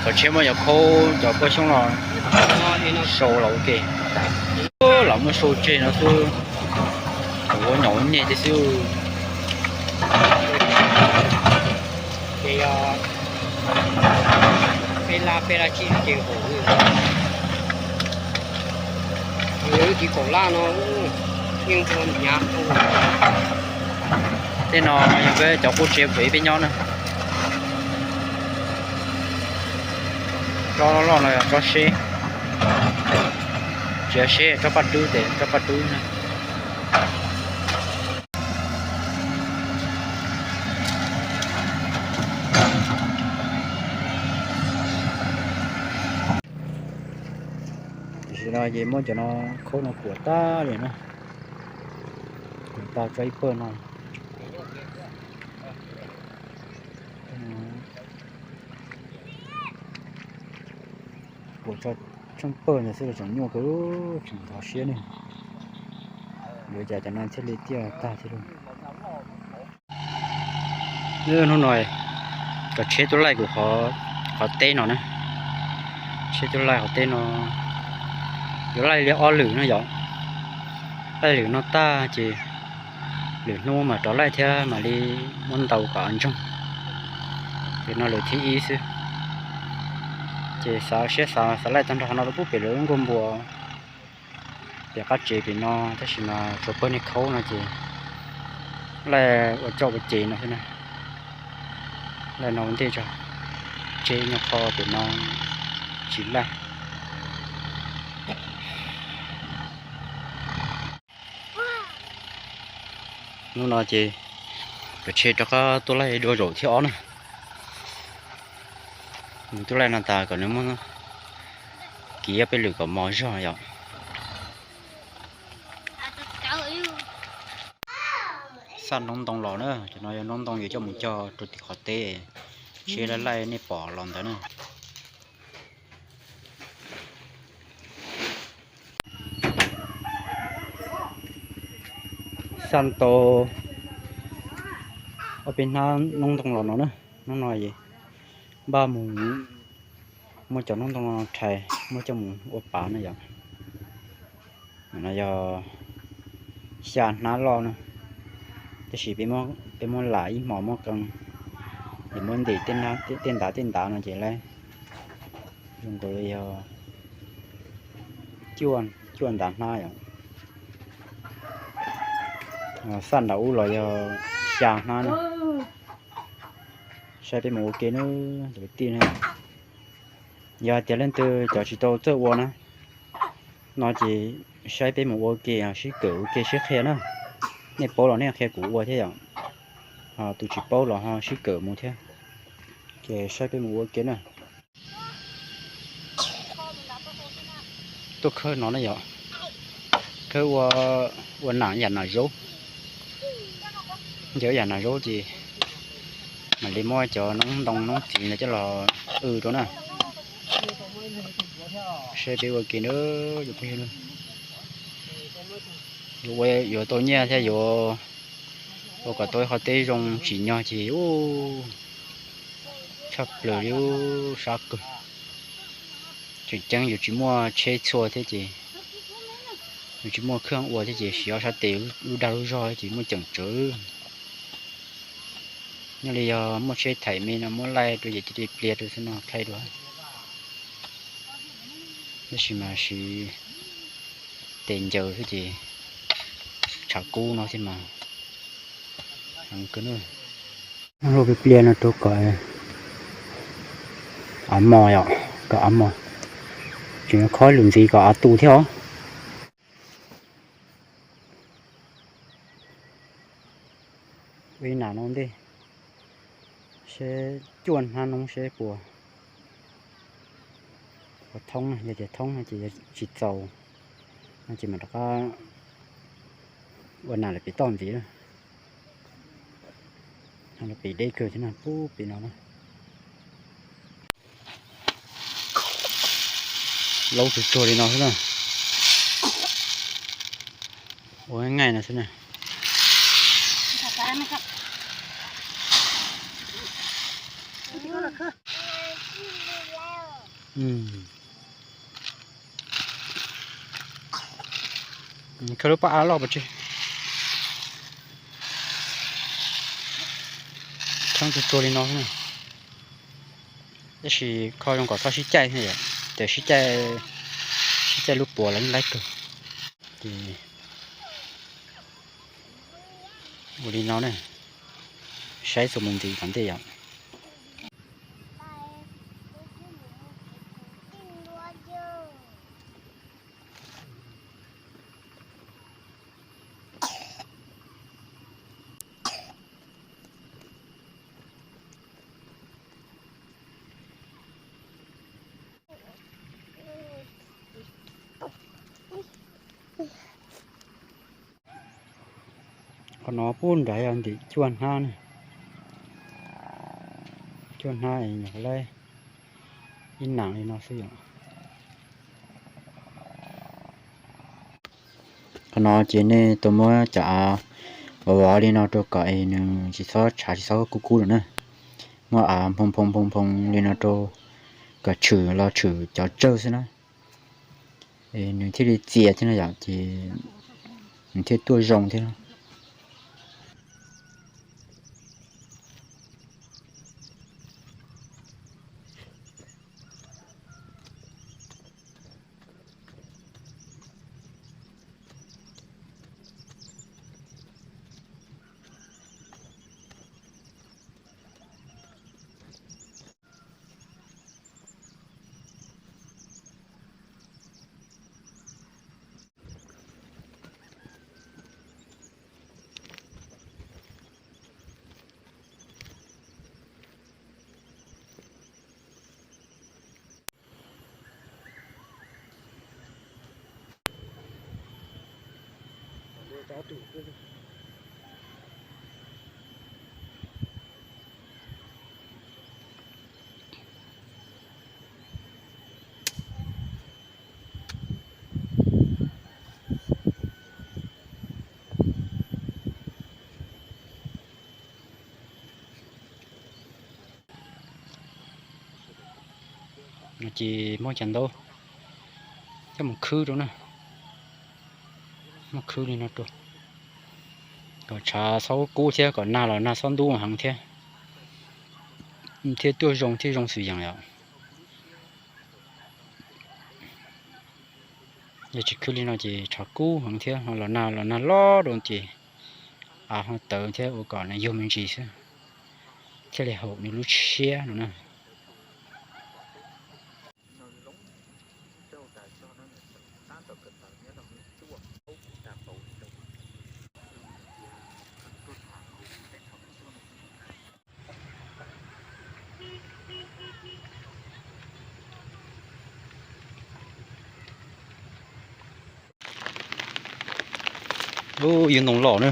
Cov tsheb muaj cov khaub cov poj xyoob los sau los ua ke. Los muab sau tseg no xwb, ua nyom ua nyem thiab xwb. Ces yog peb lab peb lab tsib ces haum, yog ib tsis kaum lab no yeej hnyav. Tej no yog peb cov qub tsev pem ib peb nyob na. Tsob loj loj no yog tsob seb, tsis yog seb, tsob paj rwb tes tsob paj rwb na. Tam sim no ces muab cov no khaub no kuam tag li na, kuam tag tso ib pawg no. Kuam tso tsheej pawg ntawd xwb los tseem nyuaj kawg, tseem ntxhov siab ne. Yuav cas cov no thiaj li tiaj tag thiab lauj. Hnub no cov tsheb tuaj laij kuv qhov teb no na, tsheb tuaj laij qhov teb no, yuav laij li ob lwm no yom. Laij lwm no tag ces lwm hnub mam rov laij thiab mam li muab ntaus kom ntsoog. Lwm no lwm thib ib xwb. Ces xav siab xav xav laij tag nrho qhov no rau pub pem lawv lub nkuaj npua pem qab tsev pem no, tab sis mas tshuav pawg niag khaub no ces laij ua coj ua ces no xwb na. Laij no ua ntej tso, tseg nyuag qho pem no tsis laij. Hnub no ces cov tsheb rov qab tuaj laij dua zaum thib ob na. Nws tuaj laij no tas kom nws muab kiv ob peb lwm kom mos zog yom. Xaj noob ntoo los na, cov no yog noob ntoo yuav coj mus cog rau tim qhov teb, tsheb laij laij nej pom los ntawd na. Xaj tau ob peb hnab noob ntoo los no na, hnub no npaj mus muab cov noob ntoo no rhais muab coj mus ua pav na yom. No yog xya hnab loj na, tab sis peb muab lam ib hmos muab qee, ces muab ntim tej ntav tej ntav no ces lawv zoo nkaus li yog cuaj ntav hnab yom. Xaj nram ub los yog xya hnab na. Saib peb mus ua ke na, cov kwv tij na. Yog hais tias leej twg cov tsis tau txawj ua na, no ces saib peb mus ua ke, sib kawm ua ke sib qhia na. Nej paub los nej qhia kuv ua thiab yom, ho tus tsis paub los ho sib kawm mus thiab. Ces saib peb mus ua ke na. Tuaj khawb no ne yom, khawb ua, ua nam yam nam zaub. Ncaws yam nam zaub ces mam li muab cov noob ntoo noob txiv ntawd coj los w rau na. Saib peb ua ke na, cov phooj ywg na. Yuav ua yuav tau nyiaj thiab yuav ua kom tau ib qho teb zoo tsim nyog ces ub, tshaj plaws li ub, sab kawg. Tseem ceeb yuav tsis muaj tsheb txhua thiab ces yuav tsis muaj khawb ua thiab ces siv ob sab tes lub dag lub zog ces muaj ceem tsawv. Nyob li yog muaj tsheb thaim me no muab laij rau ces cia li pliag rau xwb no khaij dua. Tab sis mas siv tes ncaws xwb ces tshav kub no thiab mas heev kawg na. Muab lub pliag pliag no rau kom av mos yom, kom av mos, tseem yuav khob lus ntxiv kom av tu thiab os. Ua ib nam no ntej, seb cuaj hnab noob seb puas, puas thoob na, yog tias thoob no ces yog tsis txaus no ces mam rov qab ua nam lawm pem toj ntxiv na. Pem deb kawg thiab na, pub pem no na. Laub tsuag tsuag li no xwb na. Ua ngaij no xwb na. Kho lub pob av loj pov tseg. Tshoob tsuag tsuag li no xwb na. Tab sis kho zoo kom txhob sib caij, ces sib caij, sib caij lub puas los yeej laib kawg. Ces ua li no ne, saib txuas mus ntxiv tom ntej yom. Qhov no puag nrad yog ntim cuaj hnab ne. Cuaj hnab es nyuam qhuav laib ib nab li no xwb yom. Qhov no ces nej tau muab cov av vov vov li no rau kom es nws tsis txhob tshav tsis txhob kub kub lawm na. Muab av nphoo nphoo nphoo nphoo li no rau kom tshwm los tshwm cov tsawg xwb na. Es nws thiaj li txias thiab no yom, ces nws thiaj tuaj zoo thiab. No ces muab cov ntaub coj mus khwb rau na. Muab khwb li no rau kom tshav txhob kub thiab kom nag los nag txhob ntub heev thiab, thiaj tuaj zoo thiaj zoo xwm yees yom. Yog tsis khwb li no ces tshav kub heev thiab los nag los nag loj rau ces av ho tawv thiab ua kom nws yug me ntsis xwb, thiaj li haum nws lub siab no na. Lub yug ntoo los na,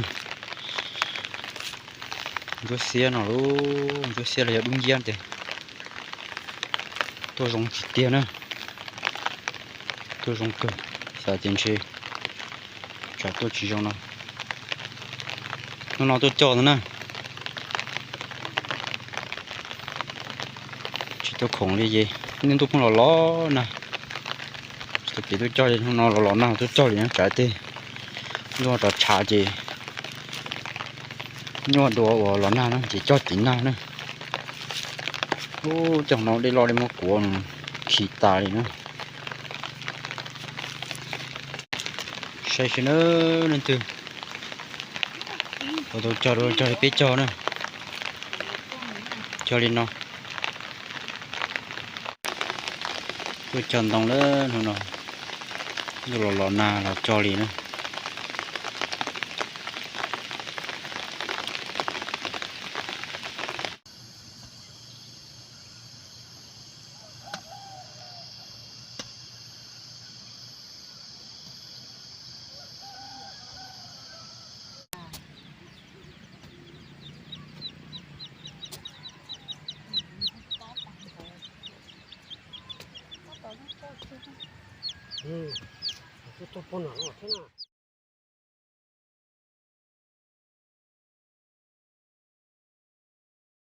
ntsuab xiab no lub ntsuab xiab los yog dub nciab tes tuaj zoo tsis tiag na, tuaj zoo kawg, xav tias ntshe tsam tuaj tsis zoo no. Hnub no tuaj cog ntawd na, tsis tau khoom li ces niaj ntuj pheej los los nag, tsis tau kev tuaj cog li, hnub no los los nag tuaj cog li na, tsam tej ntuj rov tshav ces nyuaj dua uas los nag na ces cog tim nag na. Ub, tej no dej loj dej muab kuav khi tas li na. Saib seb na, leej twg puas tau cog, cog li peb cog na, cog li no. Tuaj cog ntoo lawm hnub no, ntuj los los nag los cog li na. Tuaj pog no thiab na.